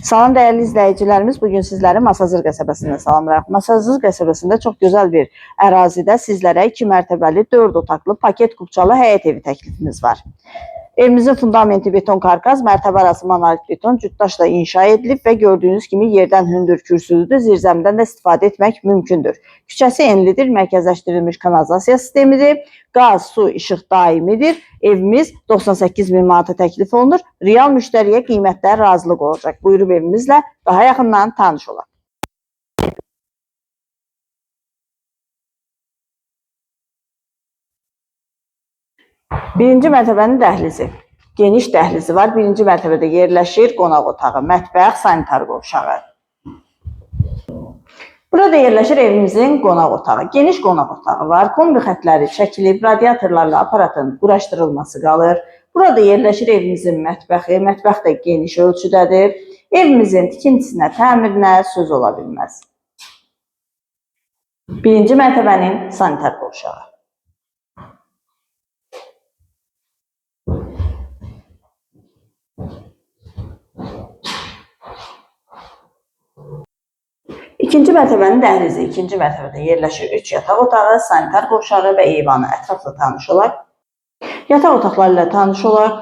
Salam dəyərli izləyicilərimiz, bu gün sizləri Masazır qəsəbəsindən salamlayırıq. Masazır qəsəbəsində çox gözəl bir ərazidə sizlərə 2 mərtəbəli, 4 otaqlı, paket kupçalı həyət evi təklifimiz var. Evimizin fundamenti beton karkaz, mərtəbə arası monolit beton cütdaşla inşa edilib və gördüyünüz kimi yerdən hündür kürsülüdür, zirzəmidən də istifadə etmək mümkündür. Küçəsi enlidir, mərkəzləşdirilmiş kanalizasiya sistemidir, qaz, su, işıq daimidir. Evimiz 98 min manata təklif olunur. Real müştəriyə qiymətdə razılıq olacaq. Buyurub evimizlə daha yaxından tanış olaq. Birinci mərtəbənin dəhlizi. Geniş dəhlizi var. Birinci mərtəbədə yerləşir qonaq otağı, mətbəx, sanitar qovşağı. Burada yerləşir evimizin qonaq otağı. Geniş qonaq otağı var. Kombi xətləri çəkilib, radiatorlarla aparatın quraşdırılması qalır. Burada yerləşir evimizin mətbəxi. Mətbəx də geniş ölçüdədir. Evimizin tikintisinə, təmirinə söz ola bilməz. Birinci mərtəbənin sanitar qovşağı. İkinci mərtəbənin dəhlizi. İkinci mərtəbədə yerləşir 3 yataq otağı, sanitar qovşağı və eyvanı. Ətraflı tanış olaq. Yataq otaqları ilə tanış olaq.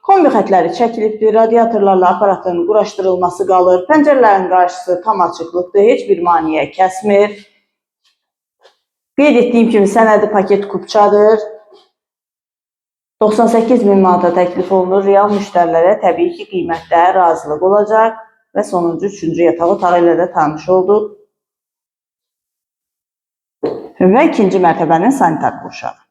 Kombi xətləri çəkilibdir, radiatorlarla aparatın quraşdırılması qalır. Pəncərələrin qarşısı tam açıqlıqdır, heç bir maneə kəsmir. Qeyd etdiyim kimi sənədi paket kupçadır. 98 min manata təklif olunur. Real müştərilərə təbii ki, qiymətdə razılıq olacaq. Və sonuncu, üçüncü yataq otağı ilə də tanış olduq. Və ikinci mərtəbənin sanitar qovşağı.